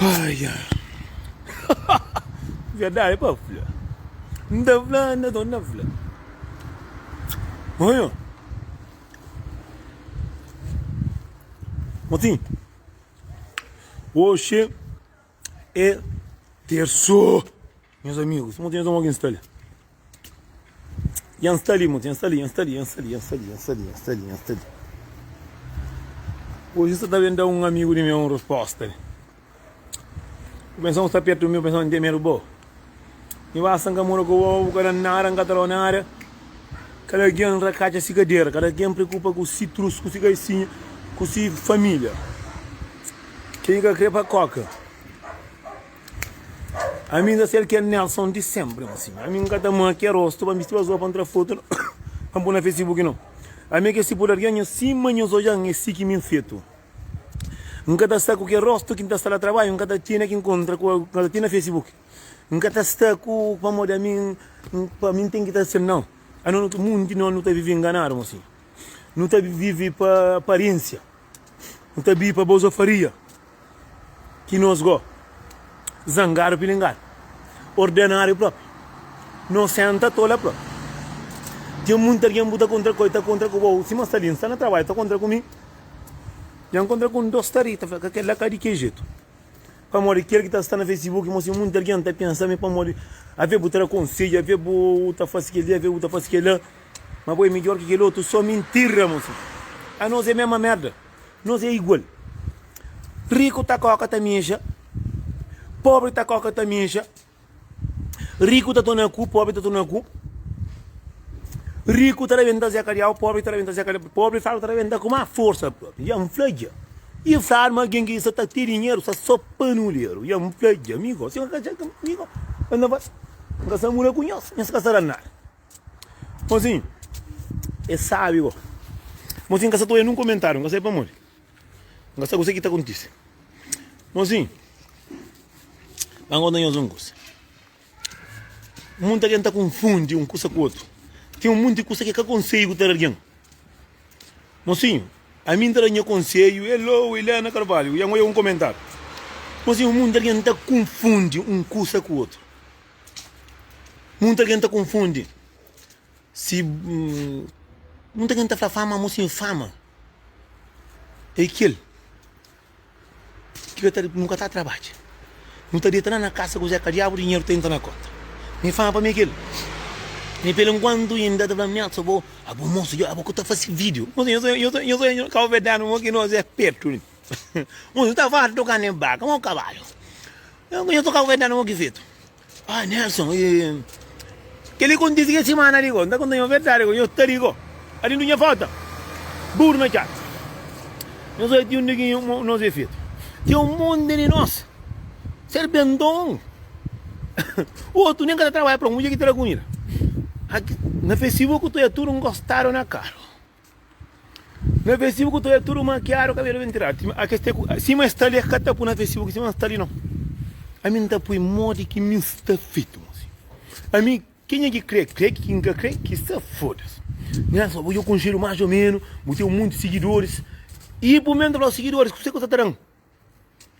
Ai ai Verdadi pa fla N ta fla N ta torna fla Oia Mosinhu Oxi é tersu Nhas amigus Mosinhu nhos omo ki N sta li Dja N sta li mosinhu N sta li N sta li N sta li N sta li N sta li N sta li N sta li Oji N sta ta ben da un amigu di mi un resposta li Bu pensa bu sta pertu di mi bu pensa ma N ten medu bo Mi basta N ka mora ku bo bu ka da-m nada N ka ta da-u nada Kada algen rakatxa si kadera kada algen preokupa ku si trus ku si kaisinha ku si familia Ken ki ka kre pa koka. Ami N ta ser kel Nelson di senpri Ami Ami N ka ta makia rostu pa N bisti bazoa pa N tra fotu pa N poi na facebook no Ami é kes tipu di algen nha sima nhos odja-m é si ki mi N fetu N ka ta sta ku kel rostu ki N ta sta la trabadju N ka ta tene ki nkontra ku N ka ta tene na facebook N ka ta sta ku pamodi ami pa mi N ten ki ta ser nau Ano munti nos nu ta vive nganadu mosinhu Nu ta vive pa aparensia Nu ta vive pa bozofaria. Ki nos go zangadu pilingadu ordenariu propi no senta tola propi ten munti algen bu ta kontra ku el ta kontra ku bo sima sta li N sta na trabadju ta kontra ku mi dja N kontra ku un dos ta ri ta fla ka kel la ka di ke jetu pamodi kel ki ta sta na facebook mo si munti algen ta pensa mi pamodi ave bu ta da konsedju ave bu ta fasi kel li ave bu ta fasi kel la ma bo é midjor ki kel otu so mintira mo si anos é mema merda. Nos é igual. Riku ta koka ta mija, pobri ta koka ta mija. Riku ta tona ku, pobri ta tona ku. Riku ta rabenta Zé Kadiau, pobri ta rabenta Zé Kadiau. Pobri fraku ta rabenta ku má forsa propi. Dja N fla dja. I fladu ma algen ki sa ta ten dinheru sa so panuleru. Dja N fla dja. Mi gosi, N ka mi gosi, N ka sa muda ku nhos, nhos ka sa da nada. Mozinho, é sábi go. Mozinho, N ka sa ta oia nun komentáriu, N ka sabe pamodi. N ka sabe kuzê ki ta kontise. Mozinho, ba N konta nhos un kusa. Munta algen ta konfundi un kusa ku otu. Ten un monti kusa ki ka konseju ku ta da algen. Mozinho, ami N ta da nha konseju. Hello, Helena Carvalho, dja N oia un komentáriu. Mozinho, munta algen ta konfundi un kusa ku otu. Munta algen ta konfundi si Munta algen ta fla fama mo sin fama é kel ki ka ta nu ka ta trabadja nu ta deta la na kasa ku zé kadiabu dinheru ta entra na konta mi fama pa mi é kel mi pelu nkuantu inda ta fla Nelson bo abo mosu dja abo ku ta fasi video mosi nhos nhos nhos nhos kauverdianu mo ki nos é pertu li mosi ta fala toka ne baka mo kabalu. Nhos ta kauverdianu mo ki fetu. Ah Nelson, e kel-li kontise kel simana li go. N ta konta nho verdadi go, nho sta li go. Ali nu nha falta buru na txada. Nhos odja ti undi ki nos é fetu. Ten un monti di nos serpenton. Otu nen ka ta trabadja pa un mudjer ki ta da kumida. Aki na Facebook tu é tudu ngostadu na karu. Na Facebook tu é tudu makiadu, kabelu ben tiradu. Akes te ku sima es sta li, es ka ta pui na Facebook sima N sta li no. Ami N ta pui modi ki mi N sta fetu mosi. Ami kenha ki kre, kre, ki N ka kre, ki sta foda-se. Nelson, bo dja konxedu más o menu, bu ten munti sigidoris. I bu menta fla sigidoris, kuse ku sa ta da-m?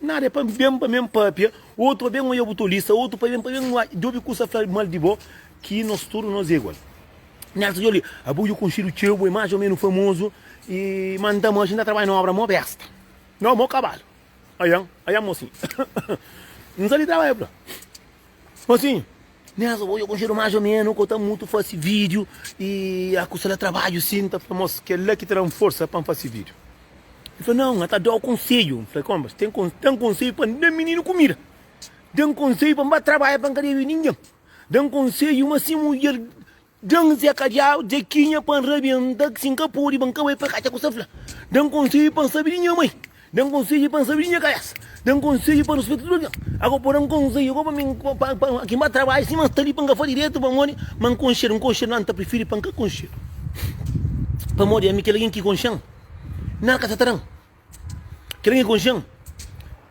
Nada, é pa ben pa ben papia, otu pa ben oia bu tolisa, otu pa ben pa ben djobe kusa fla mal di bo, ki nos tudu nos é igual. Nelson djobe li, abo dja konxedu txeu, bo é más o menu famozu, i ma N ta manxe, N ta trabadja na obra mo besta, no mo kabalu. Aian, aian mosinhu. N sa di trabadja fla, mosinhu, Nelson bo dja konxedu más o menu, ko ta mutu fase vídiu, i a kusa la trabadju si, N ta fla, mos, kel-la ki ta da-m forsa pa N fase vídiu. El fla, Nau, N ta da-u konsedju. N fla, Kónbas, ten da-m konsedju pa N da mininu kumida. Da-m konsedju pa N ba trabadja pa N ka debe ningen. Da-m konsedju ma si mudjer da-m Zé Kadiau, Zekinha pa N rabenta, si N ka pode pa N ka bai pa katxa ku sa fla. Da-m konsedju pa N sabe di nha mai. Da-m konsedju pa N sabe di nha kabésa. Da-m konsedju pa N ruspeta tudu algen. Agó bo da-m konsedju agó pa mi pa pa ki N ba trabadja sima N sta li pa N ka fla diretu pamodi ma N konxedu, N konxedu, N ta prifiri pa N ka konxedu. Pamodi ami kel algen ki konxe-m. Nada ka sa ta da-m. Kel ki konxe-m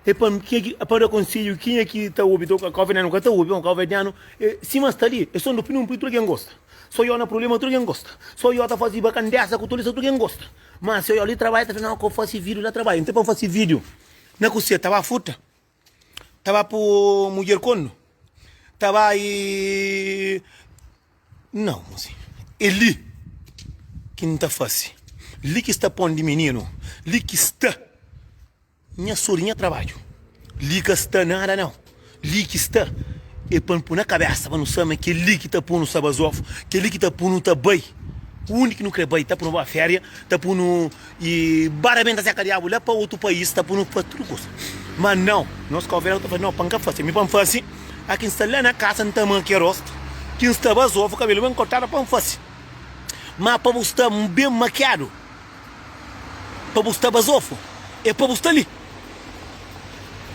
é pa kenha ki pa da konsedju, kenha ki ta obi kauverdianu ka ta obi, bon kauverdianu é sima sta li, é son di opinion pui tudu algen gosta. So yo na prublema tudu algen gosta. So yo ta fazi bakandesa ku tolisa tudu algen gosta. Ma si yo li trabadja ta fla nau ka bu fasi vídiu la trabadja. Nta pa N fasi vídiu na kuse ta ba furta? Ta ba po mudjer kornu? Ta ba e. Nau, mosinhu. É li ki N ta fase. Li ki sta pon di mininu. Li ki sta nha sor di nha trabadju. Li ka sta nada, nau. Li ki sta é pa N poi na kabésa pa nu sabe ma kel-li ki ta pô-nu sta bazófu, kel-li ki ta pô-nu ta bai undi ki nu krê bai, ta pô-nu ba féria, ta pô-nu i ba rabenta seka diabu la pa otu país, ta pô-nu fase tudu kusa. Ma nau, nos kauverdianu ta fla, nau, pa N ka fase, mi pa N fase, a ki N sta la na kasa N ta makia rostu, ki N sta bazófu, kabelu ben kortadu pa N fase. Ma pa bu sta ben makiadu, pa bu sta bazofu é pa bu sta li.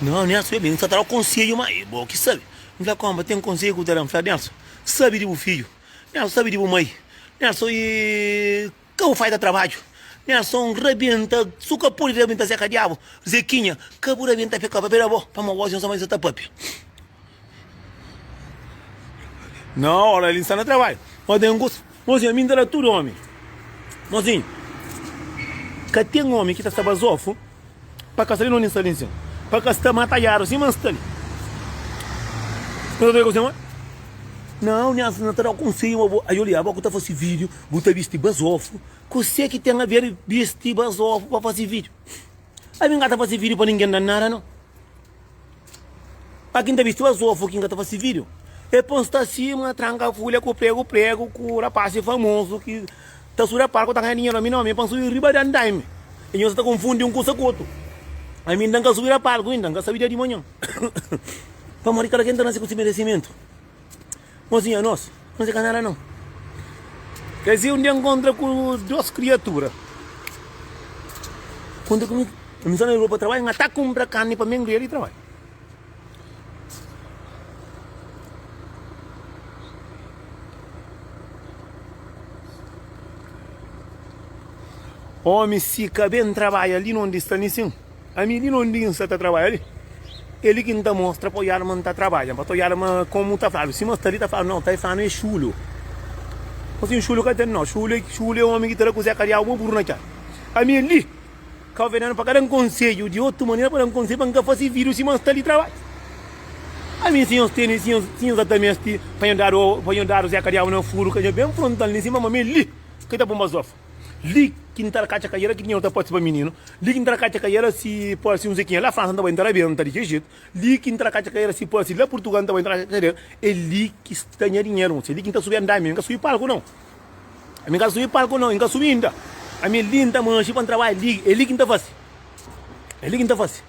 Nau, Nelson, mi N sa ta da-u konsedju, ma é bo ki sabe. N fla, Konpa, ten konsedju ki bu ta da-m? N fla, Nelson, sabe di bu fidju. Nelson, sabe di bu mai. Nelson, i ka bu faita trabadju. Nelson, rabenta, su ka pode rabenta Zeka Diabu. Zekinha, ka bu rabenta pe ka papia da bo, pamodi gosi nhos mai sa ta papia. Na ora li N sta na trabadju, ma ten kusa. Mozinho, ami N ta da tudu omi. Mozinho, ka ten omi ki ta sta bazofu pa ka sta li na undi N sta li nsin, pa ka sta matadjadu sima N sta li. Nhos ta obi ku Nau, Nelson, N ta da-u konsedju ma bo, ajo li, abo ku ta fasi vídiu, bu ta bisti bazofu. Kuse ki ten aver bisti bazofu pa fasi vídiu? Ami N ka ta fasi vídiu pa ningen da nada, nau. Pa ki N ta bisti bazofu ki N ka ta fasi vídiu? É pa N sta sima tranka fulha ku pregu pregu ku rapasi famozu ki ta suda palku ta ganha dinheru. Ami nau, ami é pa N subi riba di andaime. I nhos ta konfundi un kusa ku otu. Ami inda N ka subi na palku inda, N ka sabi dia di manhan. Pamodi kada ken ta nase ku si meresimentu. Mozinhu, anos, nos é ka nada nau. Kel si un dia N kontra ku dos kriatura. Kontra ku mi, N sta na rua pa trabadju, N ka ta kunpra karni pa mi ngria di trabadju. Omi si ka ben trabadja li na undi sta li sin, ami li na undi N sta ta trabadja li, é li ki N ta mostra pa odjadu ma N ta trabadja, pa ta odjadu ma komu ta fladu, sima sta li ta fladu, nau, ta e flanu é xulu. Asin xulu ka ten nau, xulu xulu é omi ki ta da kuzé ka diabu ma buru na txada. Ami é li. Kauverdianu pa ka da-m konsedju di otu manera, pa da-m konsedju pa N ka fase vídiu sima N sta li trabadja. Ami, si nhos tene, si nhos, si nhos ata meste pa nho dadu, pa nho dadu Zeka Diabu na furu, ka nho ben fronta-m li sima ma mi li ki ta pun bazofa. Li ki N ta katxa kaiera ki dinheru ta parse pa mininu, li ki N ta katxa kaiera si parse un Zekinha la Fransa N ta bai N ta rabenta di ki jetu, li ki N ta katxa kaiera si parse la Purtugal N ta bai N ta katxa kaiera, é li ki sta nha dinheru, é li ki N ta subi andami, N ka subi palku nau. Ami N ka subi palku nau, N ka subi inda. Ami li N ta manxi pa N trabadja li, é li ki N ta fase, é li ki N ta fase.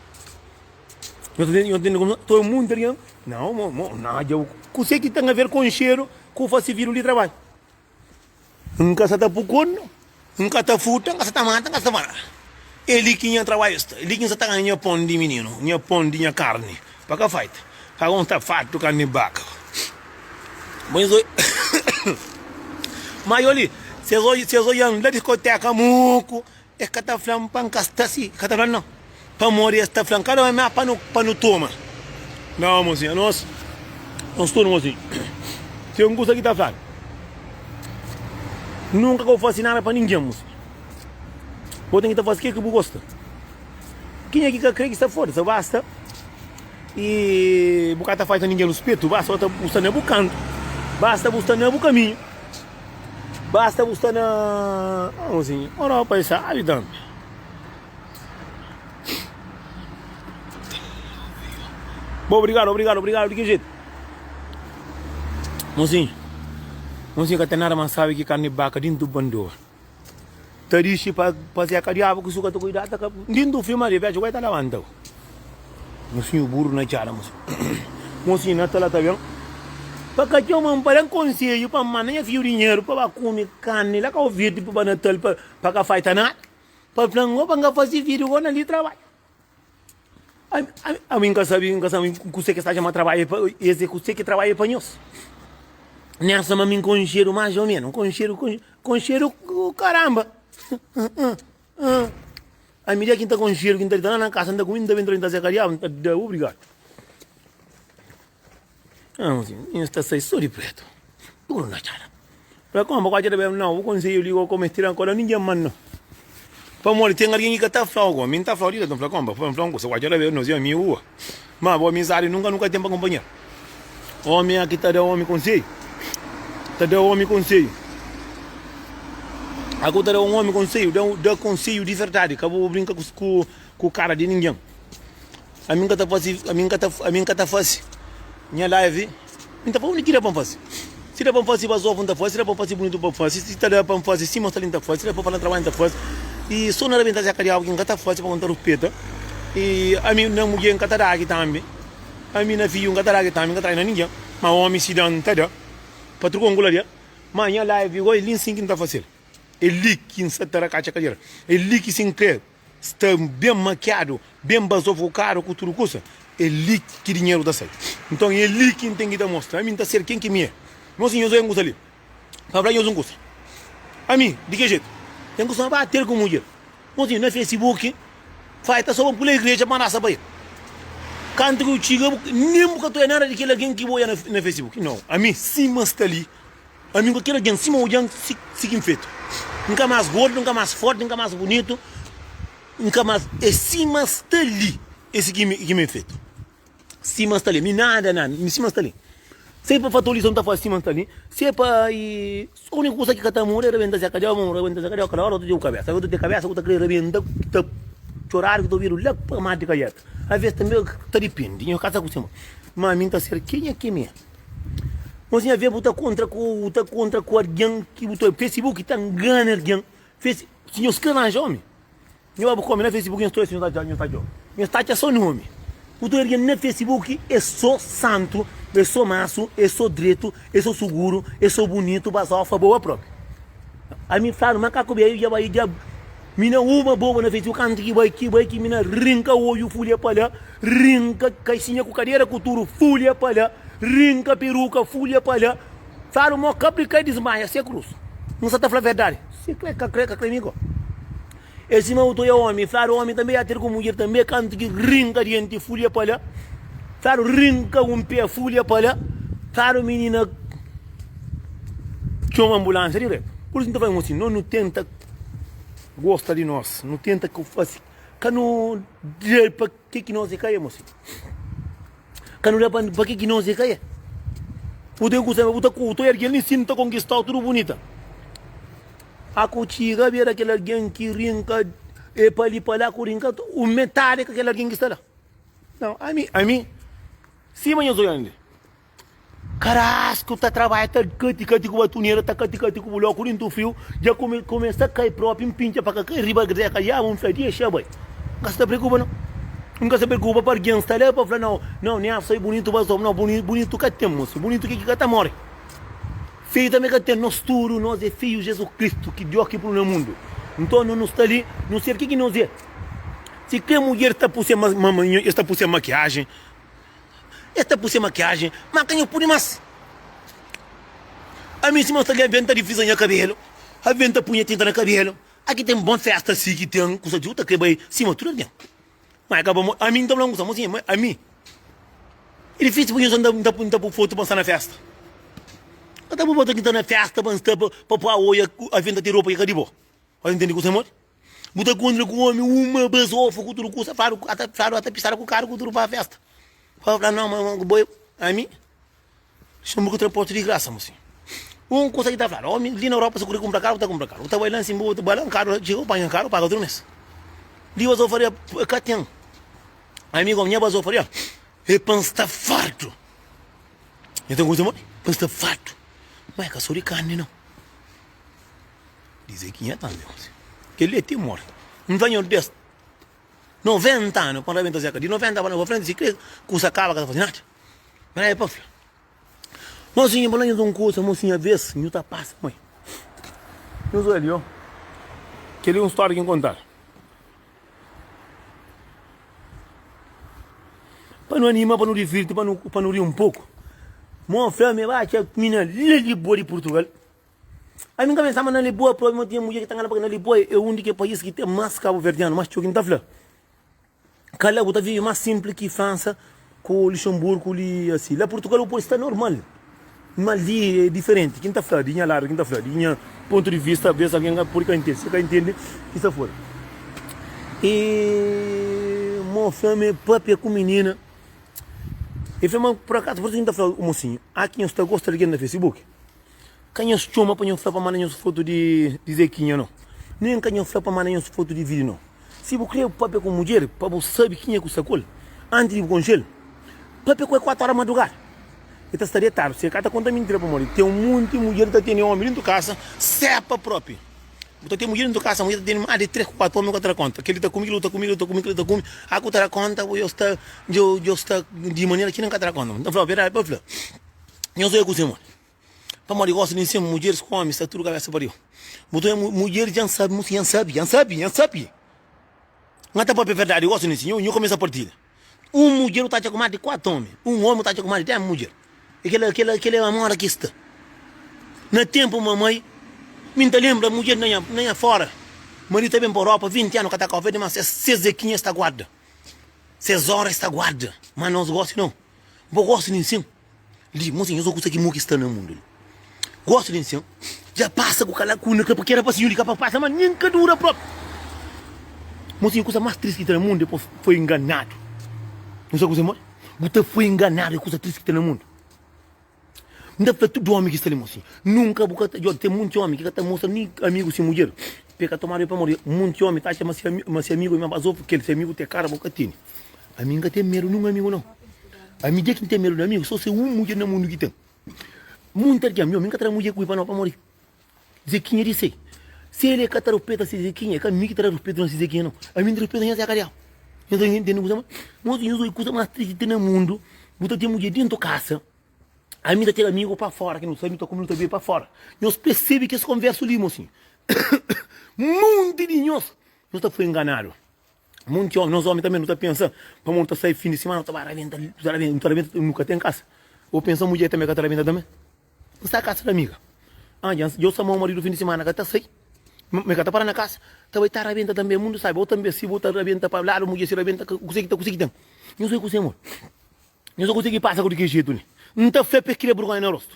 Nhos ta nhos ntende kuma todo mundu ta rian? Nau, mo, mo, na dja kuse ki ten aver konxedu ku fase vidu di trabadju? N ka sa ta pukon, N ka ta furta, N ka sa ta mata, N ka sa ta fala. É li ki nha trabadju sta, é li ki N sa ta ganha nha pon di mininu, nha pon di nha karni, pa ka faita. Ka un sta fartu karni baka. Bo nhos oi, ma yo li, si es oi, si es oian la diskoteka muku, Es ka ta fla-m pa N ka sta si, ka ta fla-m nau. Pamodi es ta fla-m kada un má pa nu, pa nu toma. Nau, mosinhu, anos, nos tudu, mosinhu, ten un kusa ki ta fladu, Nunka ka bu fase nada pa ningen, mosinhu. Bo ten ki ta fase ke ki bu gosta. Kenha ki ka kre ki sta foda-se, basta i bu ka ta falta ningen ruspetu, basta bu ta, bu sta na bu kantu, basta bu sta na bu kaminhu. Basta bu sta na Aonzinho Europa é sabi tambi. Bom, obrigado, obrigado, obrigado. De que jeito? Mozinho, mozinho ka ten nada mais sabe ki carne de vaca dentro do bandoa. Ta dixi pa pa Zé Kadiabu ku suka ta cuidado ta ka dentro do filma de velho vai ta levanta. Mosinhu buru na txada mosinhu. Mosinhu na ta la ta ben pa ka txoma-m pa da-m konsedju pa N manda nha fidju dinheru pa ba kume karni la Kau Verdi pa ba Natal pa pa ka faita nada pa fla-m go pa N ka fase fidju go na li trabadju. Ami ami ami N ka sabe N ka sabe kuse ki es ta txoma trabadju pa es é kuse ki trabadju pa nhos. Nessa ma mi N konxedu más o menu N konxedu konxedu karamba. Ami dia ki N ta konxedu, ki N ta dita la na kasa, N ta kume, N ta ben tra, N ta seka diabu, N ta da obrigadu. N sta sai so di pretu, tudu na txada. Fla, Konpa, kualker ta ben, nau, bu konsedju li, ku meste da nkoda, ningen manda. Pamodi ten algen ki ka ta fla-u gomi, N ta fla-u diretu, N fla, Konpa, N fla un kusa, odja la be, nos é amigu ua. Má bo amizadi nunka nu ka ten pa kunpanheru. Ómi a ki ta da ómi konsedju, ta da ómi konsedju. A ku ta da un ómi konsedju, da, da konsedju di verdadi, ka bo brinka ku, ku kara di ningen. Ami N ka ta fase, ami N ka ta, ami N ka ta fase nha live, N ta fla undi ki da pa N fase. Si da pa N fase bazofu N ta fase, si da pa N fase bunitu pa N fase, si ta da pa N fase sima sta li N ta fase, si da pa fala trabadju N ta fase. I so na rabenta zeka diabu ki N ka ta fase pamodi N ta ruspeta. I ami na mudjer N ka ta dagi tambi, ami na fidju N ka ta dagi tambi, N ka ta dagi na ningen. Ma omi si da N ta da, pa trokon ku la dia. Ma nha live go é li nsin ki N ta fasel, é li ki N sa ta rakatxa kadera, é li ki si N kre sta ben makiadu, ben bazofokadu ku tudu kusa, é li ki dinheru ta sai. Nton, é li ki N ten ki ta mostra ami N ta ser ken ki mi é. Nos nhos oja un kusa li, pa fla nhos un kusa. Ami, di ki jetu? Ten kustuma ba ter ku mudjer. Mosinhu, na Facebook, fai ta soba pula igreja pa rasa pa el. Kantu ki bu txiga, nen bu ka ta oja nada di kel algen ki bu oja na Facebook. Nau, ami, sima sta li, Ami ku kel algen sima odjan si ki N fetu. N ka más gordu, N ka más forti, N ka más bunitu, N ka más. É sima sta li, é si ki mi N fetu. Sima sta li, mi nada nada, mi sima sta li. Se é pa fatolisa N ta fase sima sta li, se é pa i úniku kusa ki ka ta muda é rabenta se kadiau, ma rabenta se kadiau kada ora bu ta ten kabesa, bu ta ten kabesa bu ta kre rabenta ki ta txoradu ki ta obidu la pa mati kaieta. Aves tanbe ta dipindi, nho ka ta kustuma, ma ami N ta ser kenha ki mi é. Mosinha avê bu ta kontra ku bu ta kontra ku algen ki bu ta Facebook ta ngana algen face si nhos ka ranja omi nho ba bu kome na Facebook nhos ta nhos ta nhos ta nhos ta atxa so nomi bu ta algen na Facebook é so santu é so masu é so dretu é so suguru é so bunitu bazofa boa propi ami fladu makaku beju dja bai dja Mina uma boba na Facebook anti ki bai ki bai ki mina rinka oju fulha pa la rinka kaixinha ku kadera ku turu fulha pa la rinka peruka fulha pa la fladu mo kapri kai dismaia se krus N sa ta fla verdadi si kre ka kre ka kre mi go e sima u ta oia omi fladu omi tanbe ya ter ku mudjer tanbe kantu ki rinka dienti fulha pa la fladu rinka un pe fulha pa la fladu minina txoma ambulansia diretu pur isu N ta fla nhos si no nu tenta Gosta di nos, nu tenta ku fasi, ka nu da pa ke ki nos é ka é, mosi. Ka nu da pa pa ke ki nos é ka é. Bu ten ku sabe, bu ta ku ta algen li sin ta konkistau tudu bunita. A ku txiga bira kel algen ki rinka e pa li pa la ku rinka un metadi ka kel algen ki sta la. Nau, ami, ami, sima nhos oian li. Karasku ta trabadja ta kati kati ku batunera ta kati kati ku buloku dintu friu dja kume kumesa kai propi npinca pa ka kai riba greka ya un fla dexa bai nka sta preokupa nau nka sta preokupa pa argen sta la pa fla nau nau nha sai bunitu ba som nau bunitu ka ten mosi bunitu ke ki ka ta more feiu tambe ka ten nos tudu nos e feiu Jesus Cristo ki Dios ki punu na mundu nton no nu sta li nu ser ke ki nos e si kre mudjer ta puse es ta puse makiajen. Es ta puse makiajen, ma ka nha pudi mas. Ami sima sta li aventa di friza nha kabelu, aventa pui nha tinta na kabelu. Aki ten bon festa si ki ten kusa di ta kre bai sima tudu algen. Ma e ka ba ami nta fla un kusa, mosinha, ma ami e difisil pa nhos nta nta pui fotu pa nsta na festa. Ka ta pui fotu ki nta na festa pa nsta pa pa oia aventa te ropa ki ka di bo. Oi ntende kusa modi? Bu ta kontra ku omi uma bazofa ku tudu kusa fladu ata fladu ata pisadu ku karu ku tudu pa festa. Pa fla não ma bo ami xambu ku transporti di grasa mosi. Un kusa ki ta fladu omi li na Europa si kuri kumpra karu bu ta kumpra karu bu ta bai la nsin bu ta bai la karu txiga bu panha karu paga tudu mes. Li bazofaria ka ten. Ami gomi nha bazofaria e pa nsta fartu. Nha ta kusa modi? Pa nsta fartu. Ma e ka so di karni nau. Dize ki nha tambi osi. Kel-li é ti morti. N fla Nhordes, 90 anu pa N rabenta zeka. Di 90 pa na frenti, si kre kusa kaba ka ta fase nada. Ma é pa fla, Mosinhu, pa fla nhos un kusa, mosinhu, aves nhu ta pasa moi. Nhos oja li, o. Kel-li é un stória ki N kontadu. Pa nu anima, pa nu divirti, pa nu, pa nu ri un poku. Mo fla mi ba atxa mina la di bo di Purtugal. Ami N ka pensa ma na Liboa propi ma tinha mudjer ki ta ngana pake na Liboa é un di ke país ki ten mas kabuverdianu mas txeu ki N ta fla kala bu ta vive mas simpli ki Fransa ku Luxemburgo li asi la Purtugal bu pode sta normal ma li é diferenti ki N ta fla di nha ladu ki N ta fla di nha pontu di vista ves algen ka pode ka intende si ka intende ki sta fora. E mo fla ma e papia ku minina. E fla ma pur akazu, pur isu ki N ta fla mosinhu, a ki nhos ta gosta di algen na Facebook, ka nhos txoma pa nhos fla pa manda nhos fotu di Zekinha no. Nen ka nhos fla pa manda nhos fotu di vídiu no. Si bu kre papia ku mudjer pa bu sabe kenha ku sta ku el, antis di bu konxe-l, papia ku el 4 óra madrugada. E ta sta detadu, si e ka ta konta mintira pamodi ten un monti mudjer ki ta tene omi dentu kasa, sepa propi. Bu ta ten mudjer dentu kasa, mudjer ta tene mas di 3 ku 4 omi ku ka ta da konta. Kel-li ta kume, kel-li ta kume, kel-li ta kume, kel-li ta kume. A ku ta da konta, bu sta djo sta di manera ki nen ka ta da konta. N ta fla-u verdadi pa fla, nhos oja kuzê modi. Pamodi gosi di nsin mudjeris ku omis sta tudu kabesa pa riba. Bu ta oja mudjeris dja N sabe, mosi dja N sabe, dja N sabe, dja N sabe. N ka ta papia verdadi gosi di nsin, nho kumesa partida. Un mudjer bu ta atxa ku mas di 4 omi, un omi bu ta atxa ku mas di 10 mudjer. E kela, kela, kela é moda ki sta. Na tempu mamai, mi N ta lembra mudjer na nha, na nha fora, maridu ta ben pa Europa 20 anu ka ta kau, mas ses zekinha es ta guarda, ses ora es ta guarda, mas nos gosi nau. Bo gosi di nsin? Li, mosinhu, nhos kusa ki mu ki sta na mundu li. Gosi di nsin? Dja pasa ku kala ku na ka kera pa sinhu li ka pa pasa, ma nin ka dura propi. Mosinhu, kusa mas tristi ki ta na mundu é pa foi nganadu. Nhos sa kusa modi? Bu ta foi nganadu é kusa tristi ki ta na mundu. N ta fla tudu omi ki sta li, mosinhu, nunka bu ka ta djobe. Ten munti omi ki ka ta mostra nin amigu si mudjer pa e ka tomadu pamodi munti omi ta atxa ma si amigu é ma bazofu kel si amigu te kara bu ka tene. Ami N ka ten medu nun amigu nau. Ami dja ki N ten medu di amigu so se un mudjer na mundu ki ten. Munti algen, mi N ka ta da mudjer ku mi pa nau pamodi Zekinha di se. Se el e ka ta ruspeta se Zekinha, e ka mi ki ta da ruspetu na se Zekinha nau. Ami N ta ruspeta nha Zeka Diabu. Nhos ta ntende kusa ma? Mos nhos oi kusa mas tristi ten na mundu, bu ta ten mudjer dentu kasa, ami ta ten amigu pa fora ki nu sabi nu ta kume nu ta bebe pa fora. Nhos persebe kes konversu li mosinhu. Munti di nhos, nhos ta foi nganadu. Monti omi, nos omi tanbe nu ta pensa pamodi nu ta sai fin di simana nu ta ba rabenta, nu ta rabenta, nu ta rabenta, nu ka ten kasa. Bo pensa mudjer tanbe ka ta rabenta tanbe? N sta kasa di amiga. Ah, dja dja sama maridu fin di simana ka ta sai. Ma ka ta para na kasa, ta bai ta rabenta tanbe, mundu sabi. Bo tanbe si bo ta rabenta pa ladu mudjer si rabenta kuse ki ta kuse ki ten. Nhos oi kuse amor. Nhos ka konsigi pasa ku di kel jetu li. N ta fla pa es kria burgonha na rostu.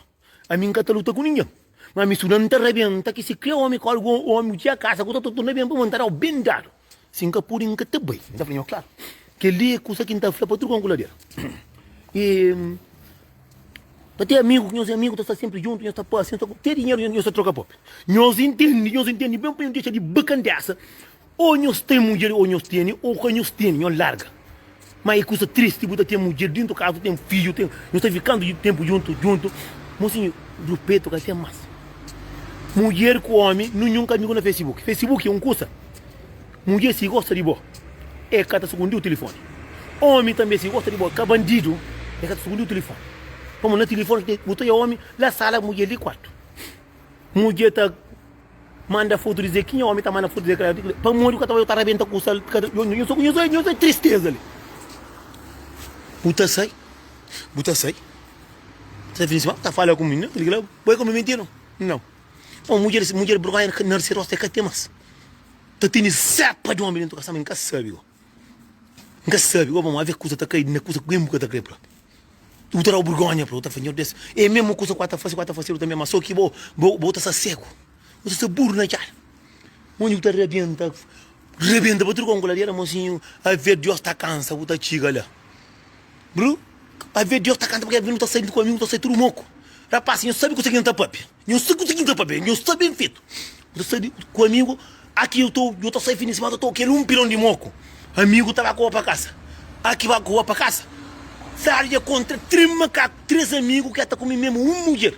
Ami N ka ta luta ku ningen. Ma ami suda N ta rabenta ki si kria omi ku algun omi ku txia kasa ku ta torna ben pa mi, N ta dau ben dadu. Si N ka pudi, N ka ta bai. N ta fla nho klaru. Kel-li é kusa ki N ta fla pa tudu kon ku ladera. I pa ten amigu ki nhos é amigu ta sta senpri djuntu, nhos ta pasa, nhos ta ten dinheru, nhos ta troka propi. Nhos intende, nhos intende ben pa nhos dexa di bakandesa. Ô nhos ten mudjer ô nhos tene ô ka nhos tene, nhos larga. Ma é kusa tristi bu ta ten mudjer dintu kaza, ten fidju, ten, nhos ta fika kantu tenpu djuntu, djuntu. Mosinhu, rupetu ka ten mas. Mudjer ku omi, ninhun ka amigu na Facebook. Facebook é un kusa. Mudjer si gosta di bo, e ka ta sukundiu tilifoni. Omi tanbe si gosta di bo, ka bandidu, e ka ta sukundiu tilifoni. Pamodi na tilifoni bu ta oja omi la sala, mudjer li kuartu. Mudjer ta manda fotu di Zequinha, omi ta manda fotu di Zequinha. Pamodi ku ka ta bai, ta rabenta kusa, nho nho nho tristeza li. Bu ta sai, bu ta sai, ta fin sima, ta fala ku mi, não, bo é ku mi mentira? Não. Bom, mudjer, mudjer burgonha na se rosto é ka ten mas. Ta tene cepa di omi dentu kasa, ma N ka sabi go. N ka sabi go, pamodi ave kusa ta kai na kusa ku bu ka ta kre propi. Bu ta dau burgonha propi, bu ta fla, Nhor Deus, é mesmu kusa ku a ta fasi, ku a ta fasedu tanbe, ma so ki bo, bo, bo ta sta segu, bo ta sta buru na txada. Undi bu ta rabenta, rabenta pa tudu konku ladera, mosinhu, ave Deus ta kansa, bu ta txiga la. Bru, ave Deus ta kansa, purki ave nu ta sai ku amigu, nu ta sai tudu moku. Rapaz, nhos sabi kusa ki N ta papia, nhos sabi kusa ki N ta papia, nhos sta ben fetu. Bu ta sai ku amigu, aki eu tô, eu ta sai fin di simana, eu tô kel un pilon di moku. Amigu ta ba ku bo pa kasa, aki ba ku bo pa kasa. Fladu dja kontra 3 makaku, 3 amigu ki ta kume memu un mudjer.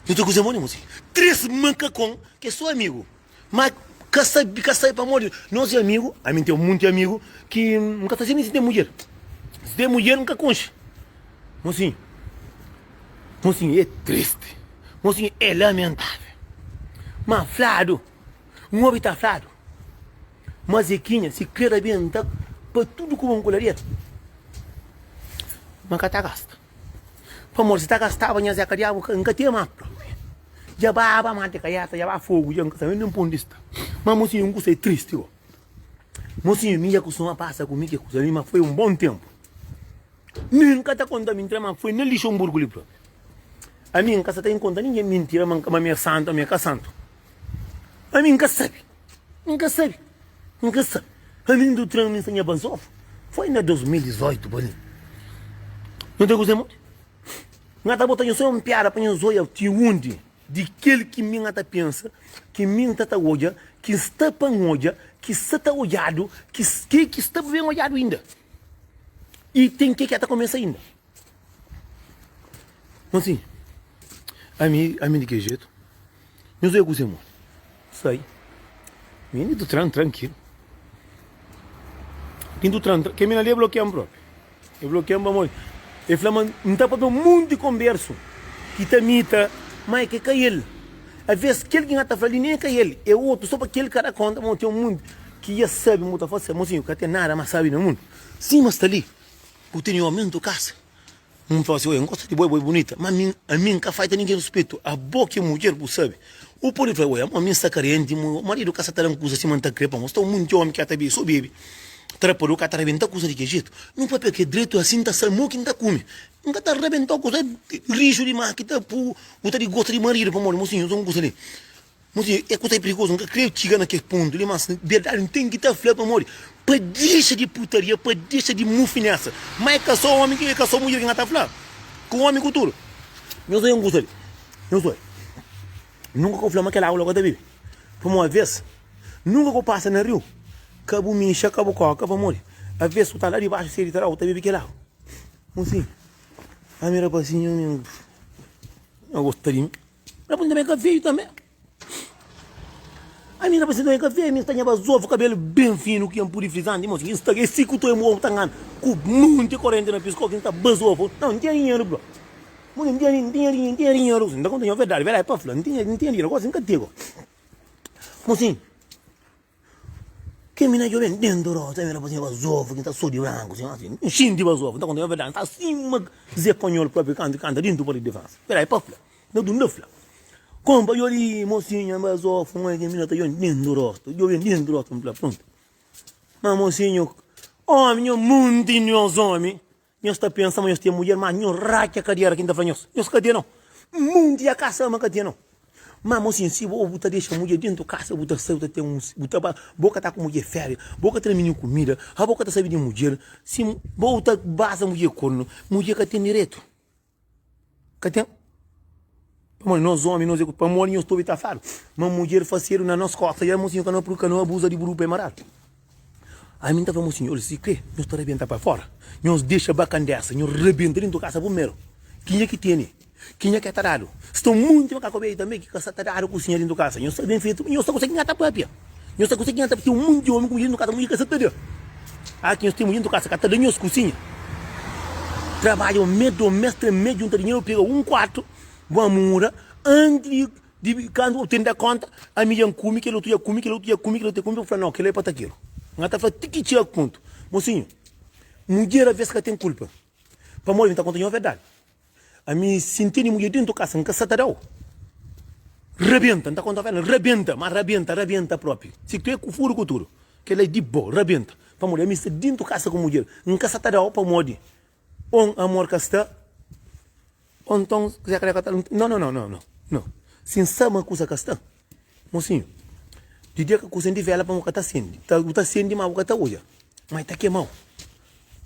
Nhu ta kuze modi mosi? 3 makakon ki é so amigu, ma ka sabi, ka sabi pamodi nos é amigu. Ami N ten munti amigu ki N ka ta sabi nin si ten mudjer. Si ten mudjer N ka konxe. Mosinhu, mosinhu é tristi, mosinhu é lamentável. Ma fladu, N obi ta fladu ma Zequinha si kre rabenta pa tudu ku bon ku ladera, ma ka ta gasta. Pamodi si ta gastaba nha Zeca Diabu N ka tema propi. Dja baba mante kaiata, dja ba fogu, dja N ka sabe nen pa undi sta. Ma mosinhu un kusa é tristi go. Mosinhu mi dja kustuma pasa ku mi ke kusa li ma foi un bon tenpu. Mi N ka ta konta mintira ma foi na Lixonburgu li propi. Ami N ka sa ta inkonta ningen mintira ma mi é santu, ami é ka santu. Ami N ka sabe, N ka sabe, N ka sabe. Ami ndu tran mi nsa nha bazofu. Foi na 2018 pa li. Nhu ta kuzê modi? Nha ta bota nhu só un piada pa nhu zoia ti undi di kel ki mi nha ta pensa, ki mi nta ta odja, ki sta pa N odja, ki sta ta odjadu, ki ke ki sta pa ben odjadu inda. I ten ke ki ta kumesa inda. Mosinhu, ami, ami di ke jetu? Nhos oia kuzê modi? Sai. Mi ni tu tran trankilu. Ni tu tran, ke mina li e blokiam propi. E blokiam pamodi e fla ma N ta papia un monti konbersu ki ta mita, ma e ke ka el. Aves kel ki N ta fla li nen e ka el, e otu, so pa kel ka da konta ma ten un monti ki ya sabi ma bu ta fla se. Mosinhu, ka ten nada mas sabi na mundu sima sta li. Bu tene omi ntu kasa. Un fla si, Oi, N gosta di bo, bo é bunita, má mi, ami N ka faita ningen ruspetu. Abo ki é mudjer, bu sabe. U pode fla, Oi, amor, mi N sta karenti, mu maridu ka sa ta da-m kuza sima N ta kre, pamodi sta un monti ómi ki ka ta bebe, so bebe, trapadu, ka ta rabenta kuza di ki jetu. Nu papia ki é dretu, asi N ta sabe mo ki N ta kume. N ka ta rabenta-u kuza rixu dimás ki ta pu bu ta di gosta di maridu, pamodi, mosinhu, uza un kuza li. Mosinhu, é kuza prigozu, N ka kre txiga na kes pontu li, mas berdadi N ten ki ta fla pamodi pa dexa di putaria, pa dexa di mufinesa. Ma é ka so omi, é ka so mudjer ki N ta fla, ku omi ku tudu. Nhos oia un kuza li, nhos oia, nunka ka bu fla ma kel agu la ka ta bebe, pamodi aves nunka ka bu pasa na riu, ka bu mixa, ka bu koka, pamodi aves ku ta la dibaxu sedi ta da, bu ta bebe kel agu. Mosinhu, ami rapasinhu, mi N gosta di mi. Rapaz também ka feio também. A mina parece também ka feio, mi sta nha bazofu, cabelo bem fino que ampuri frisante, moço, que sta esse ku toi mo ta ngana ku monte corrente na pisco que sta bazofu. Não, não tinha dinheiro, bro. Não tinha, não tinha, não tinha dinheiro. Não conta nha verdade, verdade pa fla, não tinha, não tinha dinheiro, quase nunca tego. Mocinho, Kel mina djobe-m dentu rostu, el fla-m bazofu ki N ta so di branku, sin asi, N xinti bazofu, N ta konta-m verdadi, N sta sima Ze Panhol propi kantu kanta dentu Paris di Fransa, verdadi pa fla, na tudu N ta fla, konpa djo di mosinhu bazofu, N oja kel mina ta djobe-m dentu rostu, djobe-m dentu rostu, N fla prontu, ma mosinhu, omi nho monti nhos omi. Nhos ta pensa ma nhos ten mudjer, má nhos ratxa kadera ki N ta fla nhos. Nhos ka ten nau. Munti ya kasa ma ka ten nau. Má mosinhu, si bo bu ta dexa mudjer dentu kasa, bu ta sai, bu ta ten un, bu ta ba, bo ka ta ku mudjer féria, bo ka ta da mininu kumida, ha bo ka ta sabe di mudjer, si bo ta baza mudjer kornu, mudjer ka ten direitu. Ka ten. Pamodi nos omi, nos é pamodi nhos ta obi ta fladu ma mudjer fasedu na nos kosta dja mosinhu ka no ka no abuza di bu rupa é maradu. Ami N ta fla mosinhu, ol si kre nhos ta rabenta pa fora, nhos dexa bakandesa, nhos rabenta dentu kasa primeru. Kenha ki tene, kenha ke ta dadu. Sta munti makaku bedju tanbe ki ka sa ta dadu kusinha dentu kasa. Nhos sta ben fetu, nhos sta kuse ki nha ta papia. Nhos ta kuse ki nha ta ten munti omi ku mudjer dentu kasa, mudjer ka sa ta da. Ah ki nhos ten mudjer dentu kasa ka ta da nhos kusinha. Trabadja un mes, dos mes, tres mes, djunta dinheru pega un kuartu, bu amura antis di di kantu bu ten da konta, ami dja N kume, kel otu dja kume, kel otu dja kume, kel otu dja kume, bu fla nau, kel la é pa ta keru. N ta fla ti ki txiga pontu. Mosinhu, mudjer aves ka ten kulpa. Pamodi N ta konta nho verdadi. Ami si N tene mudjer dentu kasa N ka sa ta dau. Rabenta, N ta konta verdadi, rabenta, ma rabenta, rabenta propi. Si kre ku furu ku tudu, kel la é di bo, rabenta. Pamodi ami sta dentu kasa ku mudjer, N ka sa ta dau pamodi on amor ka sta, on nton kuzé ka ta, no, no, no, no, no. Si N sa ma kusa ka sta. Mosinhu, di dia ka ku sendi vela pamo ka ta sendi. Ta, bu ta sendi ma bu ka ta odja, ma i ta kemau.